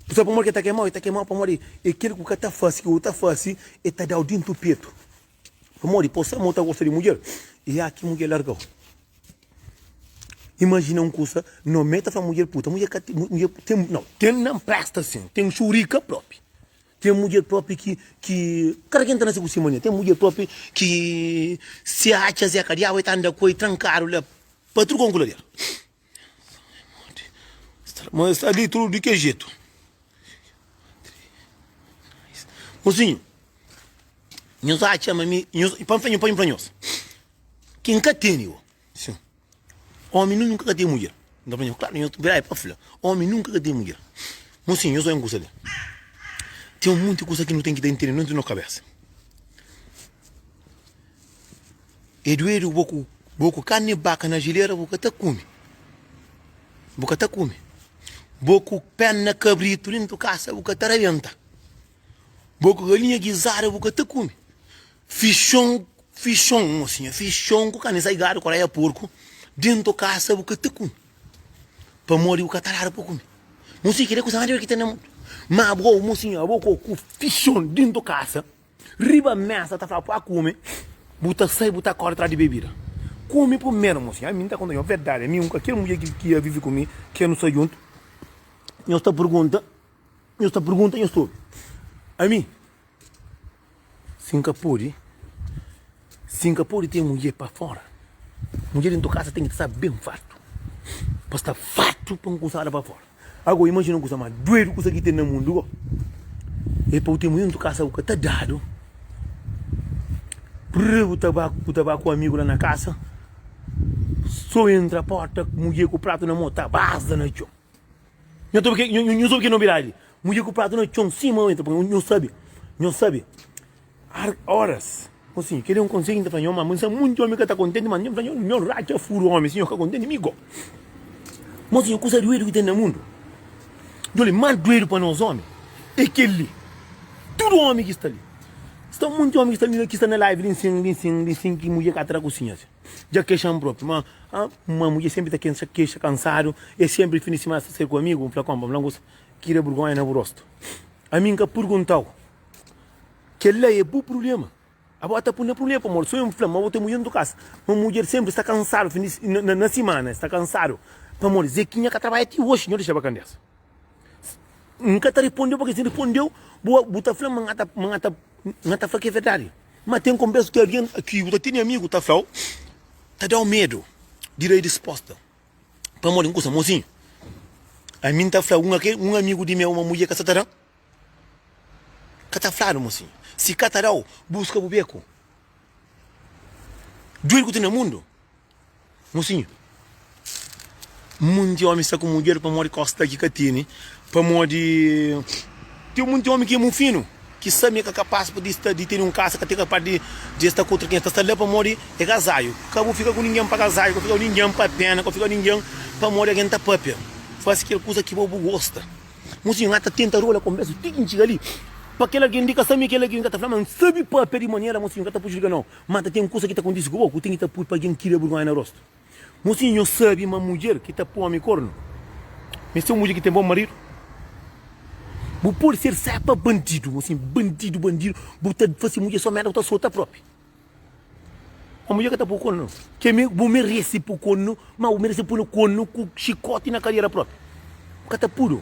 Bu sabe pamodi ki ta kemau? I ta kemau pamodi e kel ku ka ta fasi, ki bu ta fasi, e ta dau dintu petu. Pamodi po sa ma bu ta gosta di mudjer, i a ki mudjer largau. Imajina un kusa, no me ta fla mudjer puta, mudjer ka, mudjer ten, no, ten nan presta sin, ten xurika propi. Ten mudjer propi ki ki kada ken ta nase ku si mania. Ten mudjer propi ki si atxa zeka diabu e ta anda ku el trankadu la pa tudu konku la del. Ma sta li tudu di kel jetu. Mosinhu, nhos atxa ma mi nhos pa N fla pa N fla nhos ki N ka tene o. Sin. Omi nunka ka ten mudjer. N ta fla nhos, klaru, nhos bira pa fla, omi nunka ka ten mudjer. Mosinhu, nhos oia un kusa li. Ten un monti kusa ki nu ten ki ta intende dentru di nos kabesa. É duedu bo ku bo ku karni baka na jilera bu ka ta kume. Bu ka ta kume. Bo ku perna kabritu dentu kasa bu ka ta rabenta. Bo ku galinha gizada bu ka ta kume. Fixon, fixon, mosinha, fixon ku karni saigadu ku raia porku dentu kasa bu ka ta kume. Pamodi bu ka ta dadu pa kume. Mosinhu, kel-li é kuza más duru ki ten na mundu. Má abo, mosinhu, abo ku ku fixon dintu kasa, riba mesa ta fla pa kume, bu ta sai bu ta kore tras di bebida. Kume primeru, mosinhu. Ami N ta konta nhos verdadi, ami un kel mudjer ki ki vive ku mi, ki nu sta djuntu, nhos ta pergunta, nhos ta pergunta, nhos ta obi. Ami. Si N ka pode, si N ka pode ten mudjer pa fora, mudjer dentu kasa ten ki sta ben fartu, pa sta fartu pa N kumsa da pa fora. Ago, imajina un kusa más duedu kusa ki ten na mundu go, é pa bu ten mudjer dentu kasa bu ka ta dadu, prr bu ta ba, bu ta ba ku amigu la na kasa, so entra porta, mudjer ku pratu na mon ta baza na txon. Nho ta obi nho sabe ki nobidadi? Mudjer ku pratu na txon sima omi ta poi. Nho sabe, nho sabe oras, mosinhu, kel-li é un konsedju ki N ta fla nho, ma N sabe munti omi ka ta kontenti, ma N fla nho, nho ratxa furu omi si nho ka kontenti, mi go. Mosinhu, kusa duedu ki ten na mundu, djoli, más duedu pa nos omi é kel-li. Tudu omi ki sta li, sta munti omi ki sta li, ki sta na live li nsin, li nsin, li nsin, ki mudjer ka tra kusinha si. Dja kexa-m propi, ma ma mudjer senpri ta kensa, kexa, kansadu, e senpri fin di simana sta sai ku amigu, N fla konpa, N fla ngus, kria burgonha na bu rostu. Ami N ka purguntau, kel-la é bu prubléma, abo ta pui na prubléma pamodi so N fla ma bo ten mudjer ntu kasa, ma mudjer senpri sta kansadu fin di na simana, sta kansadu pamodi Zekinha ka trabadja ti oxi, nho dexa ba kandesa. N ka ta rispondeu pake si N rispondeu bu bu ta fla ma N ta ma N ta N ta fla ki é verdadi. Ma ten konbersu ki algen ki bu ta tene amigu ta fla-u ta da-u medu di da risposta. Pamodi un kusa, mozinhu, ami N ta fla un un amigu di meu ma mudjer ka sa ta da-m. Ka ta fladu, mozinhu. Si ka ta da-u, buska bu beku. Duedu ku ten na mundu. Mosinhu, munti omi sta ku mudjer pamodi kosta ki ka tene, pamodi ten munti omi ki é mufinu, ki sa ma é ka kapas di sta di tene un kasa, ka ten kapas di di sta ku utru ken, ta sta la pamodi é gazaiu. Ka bu fika ku ningen pa gazaiu, ka fika ku ningen pa pena, ka fika ku ningen pamodi algen ta papia. Fasi kel kuza ki bo bu gosta. Mosinhu, N ta tenta rola konbersu ti ki N txiga li, pa kel algen li ka sa ma é kel algen ka ta fla ma N sabi papia di manera, mosinhu, N ka ta prejudika nau. Ma ta ten kusa ki ta kontise ku bo ku ten ki ta pui pa algen kria burgonha na rostu. Mosinhu, Nhos sabe ma mudjer ki ta poi omi kornu meste un mudjer ki ten bon maridu? Bu pode ser sepa bandidu, mosinhu, bandidu, bandidu, bu ta fase mudjer so merda, bu ta sota propi. Ma mudjer ka ta pui kornu. Ke mi, bu merese pui kornu, ma bu merese pui kornu ku xikoti na kariera propi. Ka ta pudu.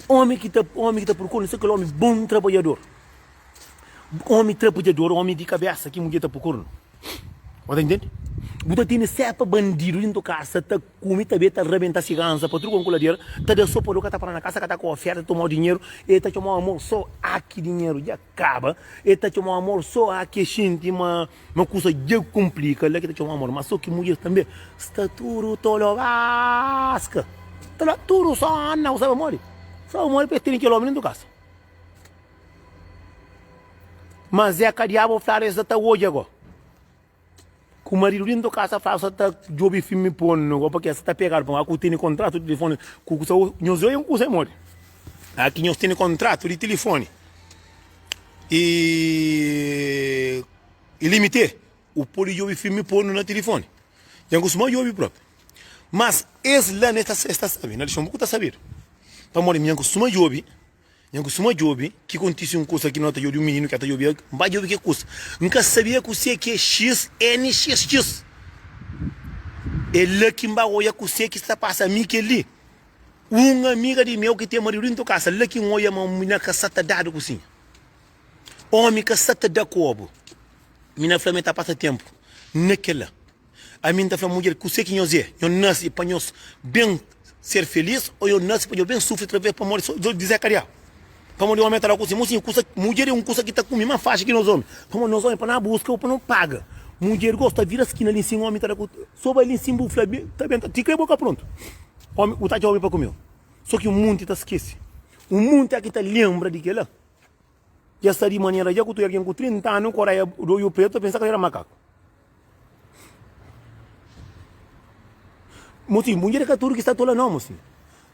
Omi ki ta, omi ki ta pui kornu, se kel omi bon trabadjador. Omi trabadjador, omi di kabesa ki mudjer ta pui kornu. Bu ta intende? Bu ta tene sepa bandidu dintu kasa ta kume ta be ta rabenta sigansa pa tudu konkuladera ta da so pa do ka ta para na kasa ka ta ka oferta ta tomau dinheru e ta txomau amor so aki dinheru dja kaba e ta txomau amor so aki e xinti ma ma kusa dja konplika la ki ta txomau amor ma so ki mudjer tanbe sta tudu tolobaska ta la tudu sona bu sabe modi? Sabe modi pa es tene kel omi dintu kasa. Ma Zeka diabu fladu es sa ta odja go ku maridu dintu kasa fladu sa ta djobi filmi porno go pake sa ta pegadu pa ku tene kontratu di tilifoni ku kusa nhos oia un kusa modi aki nhos tene kontratu di tilifoni i ilimite u podi djobi filmi porno na tilifoni dja N kustuma djobi propi mas es la es ta sabi na lixonbu ku ta sabidu pamodi mi dja N kustuma djobi Nha kustuma djobe ki kontise un kusa ki no ta djobe un mininu ki ta djobe N ba djobe ke kusa N ka sabia kuse ki é XNXX É la ki N ba oia kuse ki sta pasa mi kel li Un amiga di meu ki ten maridu dintu kasa la ki N oia ma mina ka sa ta dadu kusinha Omi ka sa ta da kobu Mina fla ma el ta pasa tenpu na kel la Ami N ta fla mudjer, Kuse ki nhos é? Nhos nase pa nhos ben ser felis ô nhos nase pa nhos ben sufri traves pamodi so di Zé Kadiá? Pamodi omi ta da kusi mosinhu, kusa, mudjer é un kusa ki ta kume más faxi ki nos omi. Pamodi nos omi pa na buska ô pa no paga. Mudjer gosta vira skina li nsin, omi ta da ku, so bai li nsin bu fla ta ben ta ti kre boka prontu. Omi, bu ta atxa omi pa kumeu. So ki un munti ta skese. Un munti aki ta lenbra di kela. Dja sta di manera dja ku tu algen ku 30 anu ku oreia di oiu pretu ta pensa ka era makaku. Mosi, mudjer é ka tudu ki sta tola nau, mosi.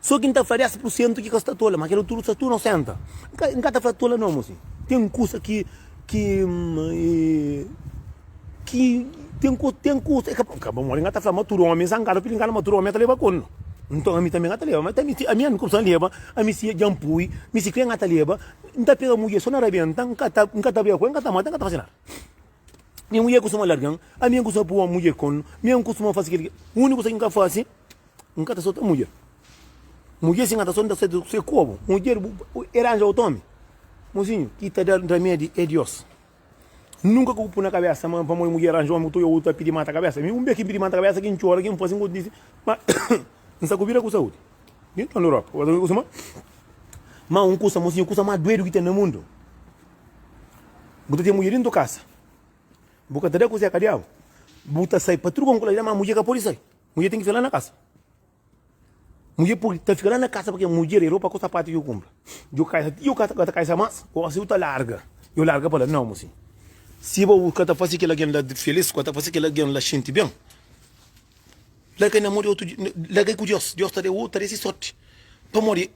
So ki N ta fla 10 pur sentu ki ka sta tola, ma kel otu tudu sta tudu nosenta. N ka ta fla tola nau, mosi. Ten kusa ki ki ki ten ku ten kusa, é ka pamodi N ka ta fla ma tudu omi zangadu, pidi N ka na ma tudu omi ta leba kornu. Nton ami tanbe N ka ta leba, ma ami ami N kumsa leba, ami si dja N pui, mi si kre N ka ta leba, N ta pega mudjer so na rabenta, N ka ta N ka ta briga ku el, N ka ta mata, N ka ta fasi nada. Mi mudjer kustuma larga-m, ami N kustuma pui mudjer konu, mi N kustuma fasi kel ki, uniku kusa ki N ka fasi, N ka ta sota mudjer. Mudjer si N ka ta sota, N ta sota se kobu. Mudjer e ranja otu omi. Mosinhu, ki ta da ramedi é Dios. Nunka ku bu pui na kabesa ma pamodi mudjer ranja omi ku tudu otu ta pidi mata kabesa. Mi un bes ki N pidi mata kabesa ki N txora ki N fasi N kontisi ma N sta ku vida ku saudi. Di nton Europa. Ma un kusa mosinhu kusa mas duedu ki ten na mundu. Bu ta ten mudjer dentu kasa. Bu ka ta da kuzé ka diabu. Bu ta sai pa tudu konku la ma mudjer ka podi sai. Mudjer ten ki fika la na kasa. Mudjer pode ta fika la na kasa pake mudjer e ropa ku sapatu ki kunpra. Djo kaisa ti djo ka ta kaisa mas, gosi bu ta larga. Djo larga pa la. Nau mosinhu. Si bo ka ta fasi kel algen la felis, ka ta fasi kel algen la xinti ben, larga na mo di otu, larga ku Dios. Dios ta da-u, ta da si sorti. Pamodi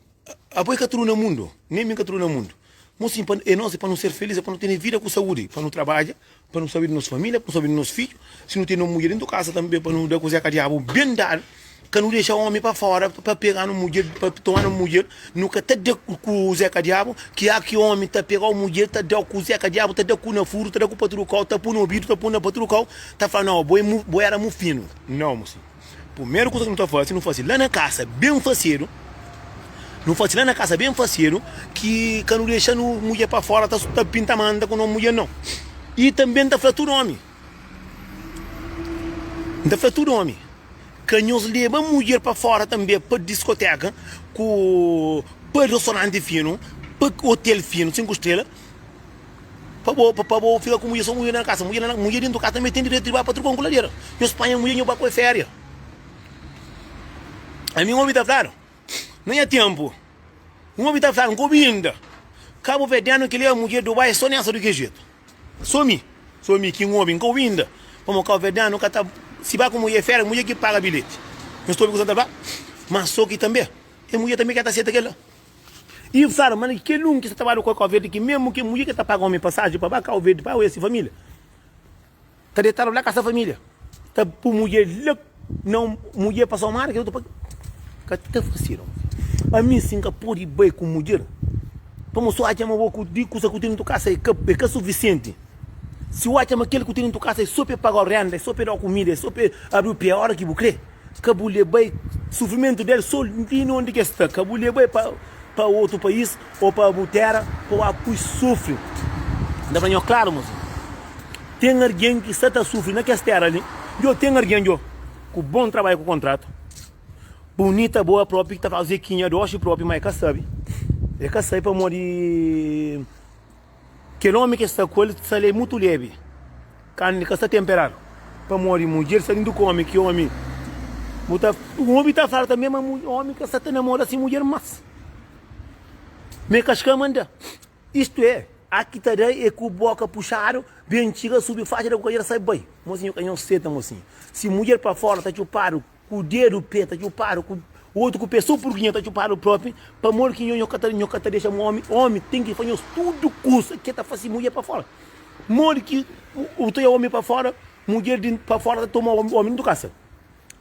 abo e ka tudu na mundu, nen mi ka tudu na mundu. Mosinhu, pa e nos e pa nu ser felis, e pa nu tene vida ku saudi, pa nu trabadja, pa nu sabe di nos familia, pa nu sabe di nos fidju. Si nu tene un mudjer dentu kasa tanbe, pa nu da kuze ka diabu ben dadu, ka nu dexa omi pa fora pa pega-nu mudjer, pa toma-nu mudjer. Nu ka ta da kuze ka diabu, ki a ki omi ta pega-u mudjer, ta da-u kuze ka diabu, ta da ku na furu, ta da ku pa tudu kau, ta pui na obidu, ta pui na pa tudu kau, ta fla, nau, bo é bo era mufinu. Nau, mosinhu. Primeru kuza ki nu ta fase, nu fase la na kasa ben fasedu, nu fase la na kasa ben fasedu, ki ka nu dexa nu mudjer pa fora ta ta pinta manta ku no mudjer nau. I tanbe N ta fla tudu omi, N ta fla tudu omi, ka nhos leba mudjer pa fora tanbe pa diskoteka ku pa restoranti finu, pa otel finu 5 strela, Pa bo, pa bo fika ku mudjer so mudjer na kasa, mudjer na, mudjer dentu kasa tanbe ten direitu di ba pa trukon ku ladera. Nhos panha mudjer nho ba ku e feria. Ami N obi ta fladu, na nha tenpu, N obi ta fladu, N ka obi inda, kabuverdianu ki leba mudjer Dubai so nessa du ki jetu. So mi, so mi ki N obi, N ka obi inda, pamo kabuverdianu ka ta, si ba ku mudjer feria, mudjer ki paga bilheti. Nhos ta obi kusa N ta fla? Ma so ki tanbe, e mudjer tanbe ka ta seta kela. I fala ma kel un ki sta ta badu ku Kau Verdi ki memu ki mudjer ki ta paga omi pasaji pa ba Kau Verdi pa oja si familia ta detadu la kasa familia ta pu mudjer la na un mudjer pa somadu kel otu pa ka ta fasidu ami si nka pudi bai ku mudjer pamo so atxa ma bo ku di kusa ku tene na kasa e ka e ka sufisienti si bu atxa ma kel ku tene na kasa e so pa e pagau renda e so pa e dau kumida e so pa e abriu pe ora ki bu kre. Ka bu leba-i sufrimentu del so li na undi ki el sta. Ka bu leba-i pa pa otu país ô pa bu téra pa bu ba pui sufri. N ta fla nho klaru, mosinhu, ten algen ki sta ta sufri na kes téra li. Djo ten algen djo ku bon trabadju ku kontratu, bunita, boa propi ki ta fla Zequinha doxi propi, ma el ka sabe. El ka sabe pamodi. Kel omi ki sta ku el sta la é mutu lebi, karni ka sta tenperadu, pamodi mudjer sta dintu ku omi, ki omi bu ta obi ta fala tanbe ma omi ka sta ta namora si mudjer mas, ma e ka xka manda, istu é, a ki ta da é ku boka puxadu, ben txiga subi faxa da ku kadera sai bai, mosinhu ka nhos seta mosinhu, si mudjer pa fora ta txupadu. Ku dedu pé ta txupadu ku otu ku pé so purkinha ta txupadu propi pamodi ki nho nho ka ta nho ka ta dexa omi omi ten ki fla nhos tudu kusa ke ta fasi mudjer pa fora modi ki u ta oja omi pa fora mudjer di pa fora ta toma omi dintu kasa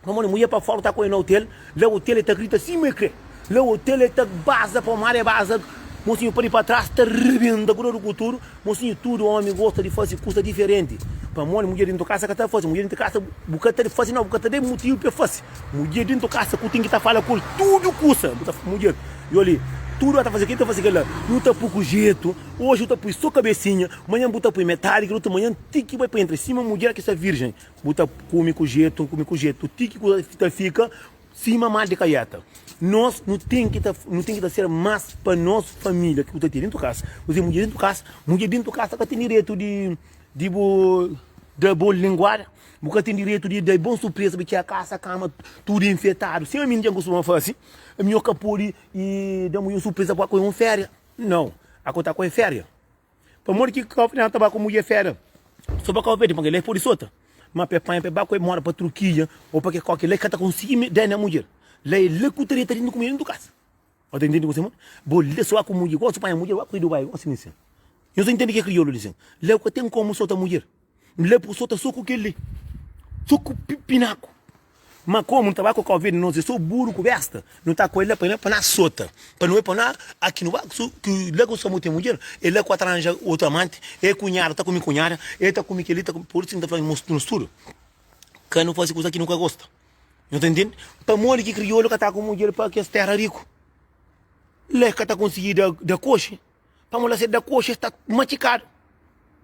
pamodi mudjer pa fora ta koi na otel la otel e ta grita sima e kre la otel e ta baza pa mar e baza mosinhu pa di pa tras ta rebenta ku tudu ku tudu Mosinhu tudu omi gosta di fasi kusa diferenti pamodi mudjer dintu kasa ka ta fasi mudjer dintu kasa bu ka ta fasi nau bu ka ta da mutivu pa fasi mudjer dintu kasa ku ten ki ta fala kul tudu kusa bu ta mudjer yo li tudu ata fasi kila ta fasi kila nu ta pui ku jetu oji bu ta pui so kabesinha manhan bu ta pui metadi kel otu manhan ti ki bai pa entra sima mudjer ki sta virjen bu ta kume ku jetu kume ku jetu ti ki kusa ta fika Sima mal di kaieta. Nos nu ten ki ta nu ten ki ta ser mas pa nos familia ki bu ta ten dentu kasa. Bu ten mudjer dentu kasa, mudjer dentu kasa ka ten direitu di di bu da bon linguada, bu ka ten direitu di da bon surpresa bu txega kasa kama tudu infetadu. Sima mi dja N kustuma fasi, mi ka pudi da mudjer un surpresa pa koi un feria. Nau, a ta koi feria. Pamodi ki Cabo Verdeano ta ba ku mudjer fera? So pa Cabo Verde, pamodi la e podi sota. Ma pa e panha pa e ba ku e mora pa Turquia ou pa ke koke la e ka ta konsigi da na mudjer. La e la ku ta deta dintu ku mudjer dintu kasa. Bo ta intende kuse? Bo la so ku mudjer, gosi panha mudjer ba ku e Dubai gosi nisin. Nhos ta intende ke kriolu li sin? La ku ka ten komu sota mudjer. La bu sota so ku kel li. So ku pinaku. Ma komu nu ta ba ku Kau Verdi nos é so buru ku besta, nu ta ku el la pa pa na sota, pa nu e pa na aki nu ba su ki la ku sta ten mudjer, e la ku ta ranja otu amanti, e kunhadu ta kume kunhada, e ta kume keli ta kume, pur isu ki N ta fla nos nos tudu ka nu fasi kusa ki nu ka gosta. Nhu ta ntende? Pamodi ki kriolu ka ta ku mudjer pa kes tera riku? La e ka ta konsigi da da koxi. Pamodi la se da koxa es ta matxikadu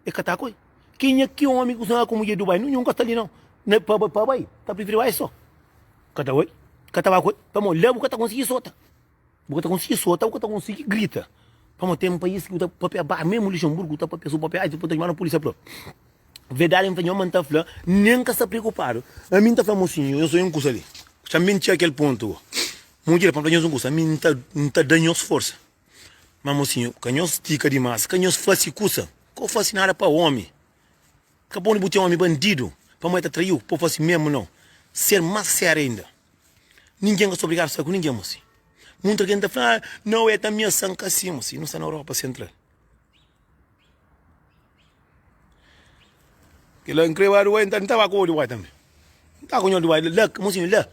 e ka ta koi. Kenha ki omi ku sta ku mudjer Dubai ninhun ka sta li nau na pa pa bai ta prifiri bai so ka ta bai ka ta ba koi pamodi la bu ka ta konsigi sota bu ka ta konsigi sota bu ka ta konsigi grita pamodi ten pais ki bu ta papia ba mesmu Luxemburgo bu ta papia su papia bu ta txomadu polisia fla verdadi N fla nho ma N ta fla nen ka sta preokupadu ami N ta fla mosinhu nho so un kusa li xa mi N txega kel pontu go mudjer pa N fla nhos un kusa ami N ta N ta da nhos forsa. Ma mosinhu, ka nhos stika dimás, ka nhos fase kusa, ka bu fase nada pa ómi. Ka pode bu ten ómi bandidu pamodi el ta trai-u, pa bu fase mésmu nau. Ser más sériu inda. Ningen ka sta obrigadu sta ku ningen, mosinhu. Munti algen ta fla, Nau, el ta amiasa-m. Ka si, mosinhu. Nu sta na Europa Sentral. Kila N kre ba Dubai, N ta ba ku bo Dubai tanbe. N ta ku nho Dubai, la, mosinhu, la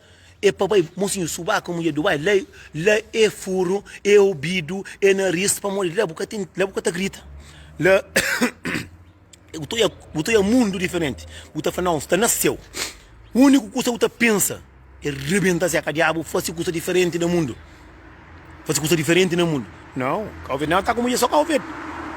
é pa bai, mosinhu, su ba ku mudjer Dubai, la, la é furu, é obidu, é naris, pamodi la bu ka ten, la bu ka ta grita, la bu ta oia, bu ta oia mundu diferenti, bu ta fla, nau, N sta na séu. Úniku kusa bu ta pensa é rebenta zeka diabu, fase kusa diferenti na mundu. Faze kusa diferenti na mundu. Nau, Kau Verdi nau ta ku mudjer so Kau Verdi.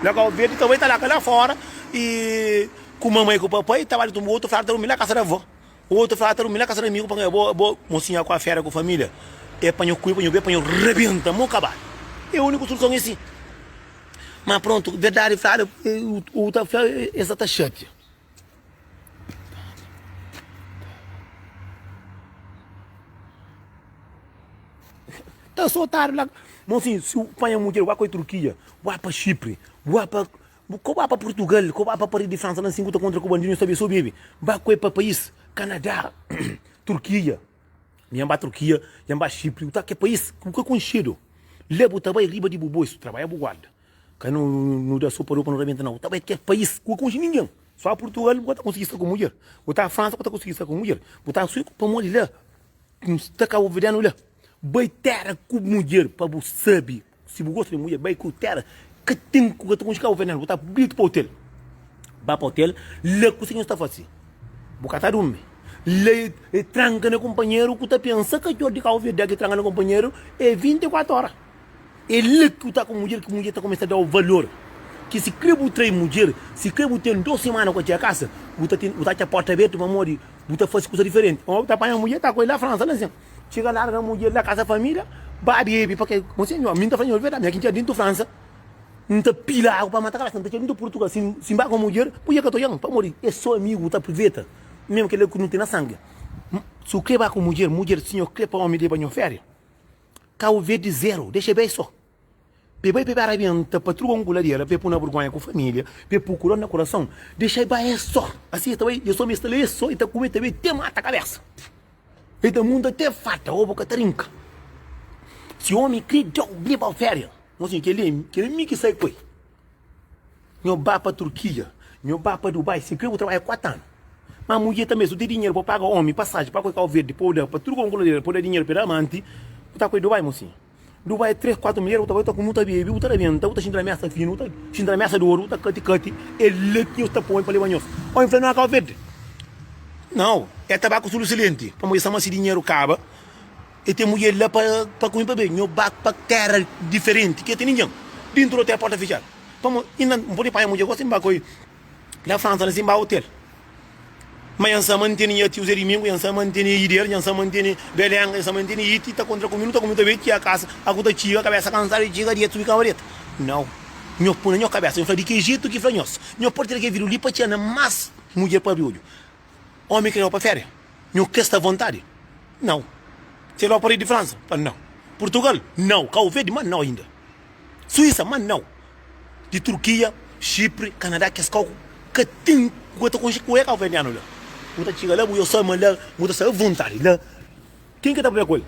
La Kau Verdi ta bai ta laka la fora i ku mamai ku papai ta bai tumba otu fladu ta durmi la kasa di avó. Otu fladu ta durmi la kasa di amigu pa bo bo mosinha ku afera ku familia e pa nho kui pa nho be pa nho rebenta mo kabadu. E uniku suluson e si. Ma prontu, verdadi fladu u ta fla es sa ta xatia. Ta sotadu la. Mosinhu, si bu panha mudjer, bu ba koi Turkia, bu ba pa Xipri, bu ba pa ko ba pa Purtugal, ko ba pa Paris di Fransa, la nsin ku ta kontra ku bandidu, nhu sabe so bebe. Ba koi pa pais Kanadá, Turkia, mi N ba Turkia, dja N ba Xipri, bu ta ke pais ku ka konxedu. La bu ta bai riba di bu boi, su trabadja bu guarda. Ka nu nu da so pa pa nu rabenta nau. Bu ta bai ke pais ku ka konxe ningen. So a Purtugal bu ka ta konsigi sta ku mudjer, bu ta Fransa bu ka ta konsigi sta ku mudjer, bu ta Suíça pamodi la N sta kabuverdianu la. Bai tera ku mudjer pa bu sabi si bu gosta di mudjer. Bai ku tera ka ten ku ka ta konxe kabuverdianu. Bu ta gritu pa otel. Ba pa otel la kusa ki nhos ta fasi. Bu ka ta durmi. La e tranka na kunpanheru ku ta pensa ka djor di kabuverdianu ki tranka na kunpanheru e 24 ora. É la ki bu ta ku mudjer ki mudjer ta kumesa dau valor. Ki si kre bu trai mudjer, si kre bu ten 2 simana ku txia kasa, bu ta ten bu ta atxa porta abertu pamodi bu ta fasi kusa diferenti. Pamodi bu ta panha mudjer ta ku el la Fransa la nsin. Txiga larga mudjer la kasa familia, ba bebe pa ke Mo senhor, mi nta fla nho verdadi, mi ki ntxia dintu Fransa, nta pila agu pa mata kabesa, nta txia dintu Purtugal, si si nba ku mudjer, mudjer ka ta odjan pamodi é so amigu bu ta apruveta mesmu kila ku nu ten na sangi. Si bu kre ba ku mudjer, mudjer si nho kre pa omi leba nho feria. Kau Verdi zero, dexa bai so. Pe bai pe ba rabenta pa truka un kuladera, pe pu na burgonha ku familia, pe pu ku dor na kurason, dexa bai es so. Asi e ta bai, es omi sta la es so, e ta kume, ta bebe te mata kabesa. E ta munta te farta, obo ka ta rinka. Si omi kre dau, leba feria. Mosinhu, keli, keli mi ki sai ku el. Nho ba pa Turkia, nho ba pa Dubai, si kre bu trabadja 4 anu. Ma mudjer tanbe, su ten dinheru pa paga omi pasaji pa koi Kau Verdi, pa da pa tudu konkuladera, pa da dinheru pa da amanti, bu ta koi Dubai mosinhu. Dubai 3, 4 mulher, bu ta bai, bu ta kume, bu ta bebe, bu ta rabenta, bu ta xinta na mesa finu, bu ta xinta na mesa di oru, bu ta kati kati, é la ki nhos ta poi pa leba nhos. Omi fla, Nau, Kau Verdi. Nau, é tabaku sulusilenti, pamodi sama si dinheru kaba. E ten mudjer la pa pa kume pa bebe. Nho ba pa tera diferenti ki ka ten ningen. Dintu di otel porta fitxadu. Pamo inda N pode panha mudjer gosi N ba koi na Fransa la si N ba otel. Ma nha nsa mantene nha tiu Zé Dimingu, nha nsa mantene Ider, nha nsa mantene Belenga, nha nsa mantene Iti ta kontra ku mi, nu ta kume nu ta bebe txia kasa, aku ta txiga kabesa kansadu i txiga dia subi kama deta. Nau. Nho pui na nho kabesa, nho fla di ki jetu ki fla nhos. Nho pode tira kel vidu li pa txia na mas mudjer pa abri odju. Omi krê pa féria? Nhu krê sta vontadi? Nau. Sei lá Paris di Fransa? Fla nau. Purtugal? Nau. Kau Verdi? Ma nau inda. Suísa? Ma nau. Di Turkia, Xipri, Kanadá, kes kau ka ten ku ka ta konxe ku é kauverdianu la. Bu ta txiga la, bu yo sama la, bu ta sta avontadi la. Ken ki ta papia ku el?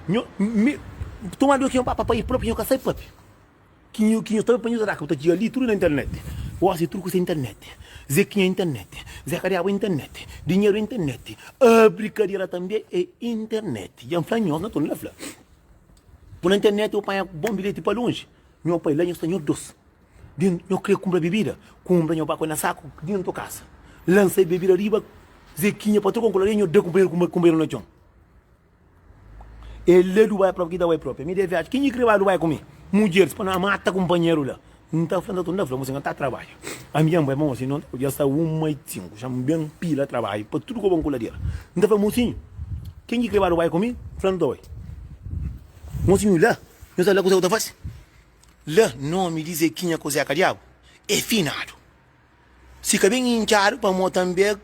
Nhu, mi, toma Deus ki nhu pa pa país propi, nhu ka sai papia. Ki nhu ki nhu ta pa nhu ta da bu ta txiga li tudu na internet. Gosi tudu kusa internet. Zequinha internet, Zé Kadiabu internet, dinheru internet, abri kadera tanbe é internet. Dja N fla nhos, na tonu la fla. Bu na internet bu panha bon bilheti pa lonji, nho pai la nho sta nho dos. Di nho kre kunpra bibida, kunpra nho ba ku el na saku dentu kasa. Lansa bebida riba Zequinha pa troka un kularia nho da kunpanheru kunpanheru na txon. El la Dubai propi ki da bai propi. Mi deve atxa ken ki kre bai Dubai ku mi? Mudjeris pa na mata kunpanheru la. N ta fla, n ta torna fla, Mosinhu, N ta trabadja. Ami dja N bai, ma mosinhu, dja sta uma i sinku, dja N ben pila trabadju pa tudu kobon ku ladera. N ta fla, Mosinhu, ken ki kre bai Dubai ku mi? Fla, N ta bai. Mosinhu, la, nhu sabe la kuzê ku ta fase? La, nomi di Zekinha ku Zeka Diabu é finadu. Si ka ben intxadu pamo tanbe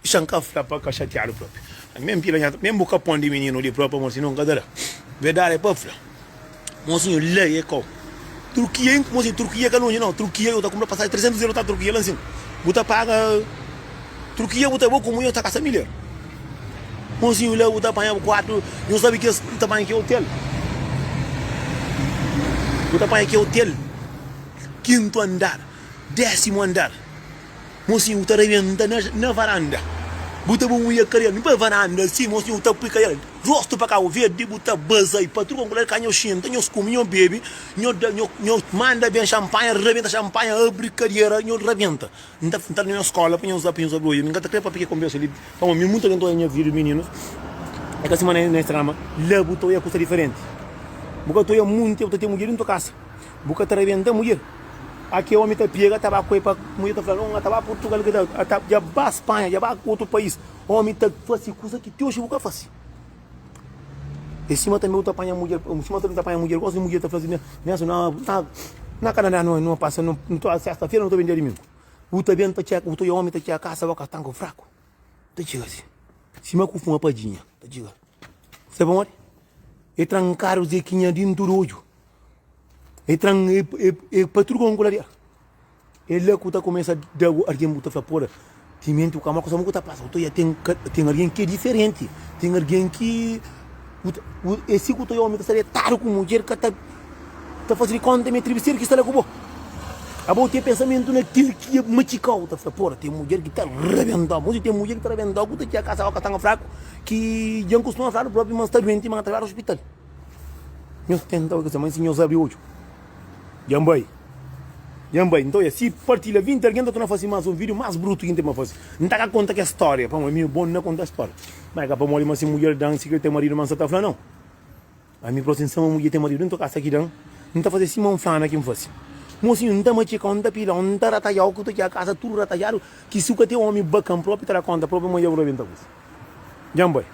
xa N ka fla pa ka xatiadu propi. Ami N pila nha ta bu ka pon di mininu li propi pamodi sinon N ka ta da. Verdadi é pa fla. Mosinhu la é kau. Turkia mosinhu Turkia ka lonji nau. Turkia bu ta kunpra pasaji 300 euro ta Turkia la nsin. Bu ta paga Turkia bu ta bo ku munher ta kasa milher. Mosinhu la bu ta panha bu kuartu nhu sabi kes bu ta panha ki hotel. Bu ta panha ki hotel kintu andar. Désimu andar, mosinhu bu ta rebenta na varanda, bu ta bumbuia kadera mi pa varanda si, mosinhu bu ta pui kadera rostu pa Kabu Verdi, bu ta baza i pa tudu konku ladu ka nho xinta, nho kume, nho bebe, nho da, nho manda ben xanpanha, rebenta xanpanha, abri kadera, nho rebenta. N ta na nho skola pa nho uza, pa nho abri odju, mi n ka ta kre papia ke konbersa li, pamodi mi muita algen ta oja nha video mininus, e ka sima na Instagram, la bu ta oja kusa diferenti, bu ka ta oja munti, bu ta ten mudjer dintu kasa. Bu ka ta rebenta mudjer. Ake omi ta pega ta ba koi pa mudjer ta fla no ta ba Portugal ki ta ta dja ba Spanha dja ba otu pais omi ta fasi kusa ki ti oji bu ka fasi. E sima tambi bu ta panha mudjer sima tambi ta panha mudjer gosi mudjer ta fla si Nelson na na na Canadá no no pasa no no sexta fera no ta ben dia domingu bu ta ben ta txeka bu ta oja omi ta txeka kasa bo ka stanku fraku ta txega si sima ku fuma padjinha ta txega sabi pamodi e trankadu zekinha dintu di odju. E tran e e pa tudu kon ku ladeira. E la ku ta kumesa da algen bu ta fla pora timenti bu ka ma kusa ku ta pasa bu ta oia ten ten algen ki é diferenti ten algen ki bu ta bu e si ku ta oia omi ta sta detadu ku mudjer ka ta ta fasi di konta ma é tribiseru ki sta la ku bo abo bu ten pensamentu na kil ki matxikau bu ta fla pora ten mudjer ki ta rebentau mosi ten mudjer ki ta rebentau ku ta txia kasa oka tanga fraku ki dja N kustuma fladu propi ma N sta duenti ma N ta lebadu ospital. Nhos tenta obi ma si nhos abri odju dja N bai dja N bai nton ya si partilha 20 algen ta torna fasi mas un video mas brutu ki N ten pa fasi N ta ka konta kes storia pamodi mi bon na konta storia ma e ka pamodi ma si mudjer dan si kre ten maridu ma N sa ta fla nau ami prosi N sama mudjer ten maridu nton kasa ki dan N ta fasi sima N fla na ki N fasi mosinhu N ta matxikau N ta pilau N ta ratajau ku ta txia kasa tudu ratajadu ki si bu ka ten omi bakan propi ta da konta propi ma dja bu rabenta kusa. Dja N bai.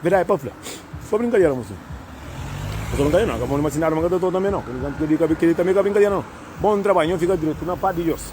Verdadi pa fla. So brinkadera mosinhu. Ka so brinkadera nau. Ka pamodi ma si nada ma ka ta toa tanbe nau. Kel-li tanbe ka brinkadera nau. Bon trabadju. Nho fika dretu na pas di Dios.